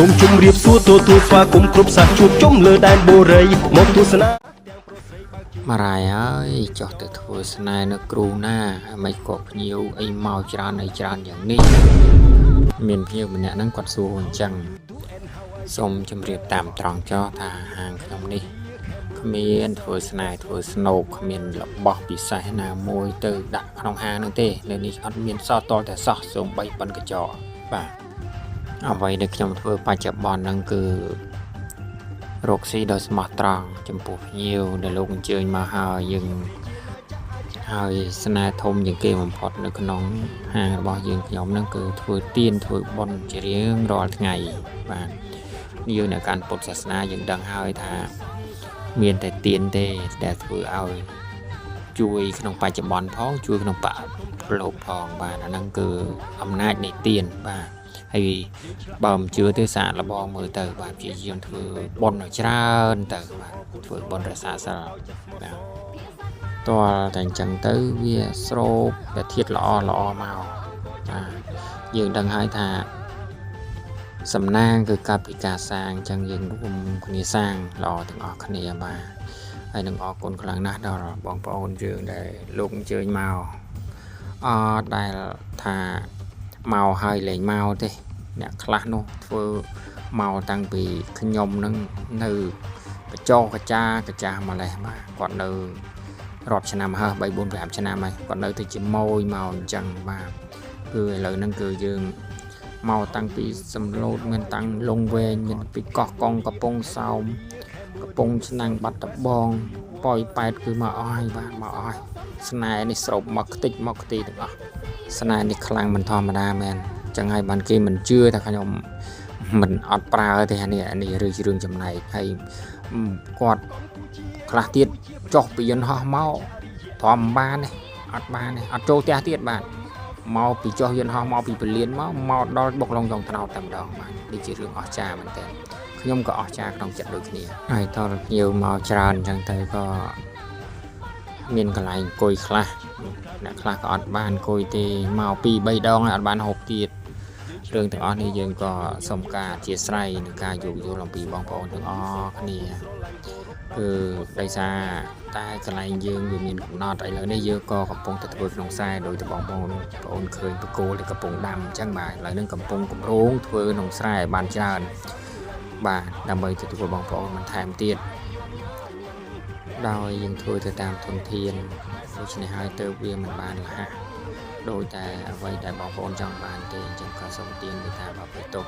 សូមជម្រាបសួរទទួលស្វាគមន៍គ្រប់សាសជួបជុំលើដែនបូរីមកទស្សនា មករយហើយចុះទៅធ្វើស្នេហ៍នៅគ្រូណាមិនក៏ភ្ញៀវអីមកច្រើនអីច្រើនយ៉ាងនេះមានភ្ញៀវម្នាក់ហ្នឹងគាត់សួរអញ្ចឹងសូមជម្រាបតាមត្រង់ចោះថាហាងខ្ញុំនេះគ្មានធ្វើស្នេហ៍ធ្វើស្នូកគ្មានរបស់ពិសេសណាមួយទៅដាក់ក្នុងហាងហ្នឹងទេនៅនេះអត់មានសោះតតែសោះសូម្បីប៉ុនកញ្ចក់បាទអ្វីដែលខ្ញុំធ្វើបច្ចុប្បន្នហ្នឹងគឺ រកស៊ីដោយស្មោះត្រង់ចំពោះភ្ញៀវដែលលោកអញ្ជើញមកហើយយើងហើយស្នេហ៍ធំជាងគេបំផុតនៅក្នុងហាងរបស់យើងខ្ញុំហ្នឹងគឺធ្វើទានធ្វើបុណ្យជារៀងរាល់ថ្ងៃបាទយើងនៅកាន់ពុទ្ធសាសនាយើងដឹងហើយថាមានតែទានទេដែលធ្វើឲ្យជួយក្នុងបច្ចុប្បន្នផងជួយក្នុងបរលោកផងបាទអាហ្នឹងគឺអំណាចនៃទានបាទហើយ បើមិនជឿទេសាកល្បងមើលទៅបាទព្យាយាមធ្វើបុណ្យឲ្យច្រើនទៅបាទធ្វើបុណ្យរក្សាសិលបាទតលតែអញ្ចឹងទៅវាស្រូបតែធាតុល្អល្អមកបាទយើងដឹងហើយថាសំណាងគឺកាត់ពីការសាងអញ្ចឹងយើងរួមគ្នាសាងល្អទាំងអស់គ្នាបាទហើយនឹងអរគុណខ្លាំងណាស់ដល់បងប្អូនយើងដែលលោកអញ្ជើញមកអត់ដែលថាមកហើយលែងមកទេ អ្នកខ្លះនោះធ្វើមកតាំងពីខ្ញុំនឹងនៅកញ្ចោកកាកាចាស់ម្លេះបាទគាត់នៅរាប់ឆ្នាំហើយ3 4 5ឆ្នាំហើយគាត់នៅទៅជាម៉ួយមកអញ្ចឹងបាទគឺឥឡូវហ្នឹងគឺយើងមកតាំងពីសំឡូតមានតាំងលងវែងមានពីកោះកុងកំពង់សោមកំពង់ឆ្នាំងបាត់ដបងប៉ោយប៉ែតគឺមកអស់ហើយបាទមកអស់ហើយស្នេហ៍នេះស្រូបមកខ្ទេចមកខ្ទីទាំងអស់ស្នេហ៍នេះខ្លាំងមិនធម្មតាមែន ចឹងហើយបានគេមិនជឿថាខ្ញុំមិនអត់ប្រើទេអានេះអានេះរឿងជារឿងចំណែកហើយគាត់ខ្លះទៀតចុះពីយន្តហោះមកទ្រាំមិនបានទេអត់បានទេអត់ចូលផ្ទះទៀតបាទមកពីចុះយន្តហោះមកពីពលានមកមកដល់បុកឡុងចុងត្នោតតែម្ដងបាទនេះជារឿងអស្ចារ្យមែនទែនខ្ញុំក៏អស្ចារ្យក្នុងចិត្តដូចគ្នាហើយតើភ្ញៀវមកច្រើនអញ្ចឹងទៅក៏មានកន្លែងអង្គុយខ្លះអ្នកខ្លះក៏អត់បានអង្គុយទេមក2 3ដងហើយអត់បានហូបទៀត រឿងទាំងអស់នេះយើងក៏សូមការអធិស្ឋាននឹងការយោគយល់អំពីបងប្អូនទាំងអស់គ្នាគឺដោយសារតែកន្លែងយើងវាមានកំណត់ឥឡូវនេះយើងក៏កំពុងតែធ្វើក្នុងខ្សែដោយតែបងប្អូនបងអូនឃើញបកគោលដែលកំពុងដាំអញ្ចឹងបាទឥឡូវនេះកំពុងគម្រោងធ្វើក្នុងស្រែឲ្យបានច្រើនបាទដើម្បីទទួលបងប្អូនបន្ថែមទៀតដោយយើងធ្វើទៅតាមធនធានដូច្នេះហើយទៅវាមិនបានលះ ដោយតែអ្វីដែលបងប្អូនចង់បានទេអញ្ចឹងក៏សូមទានមេត្តាបបិទទុក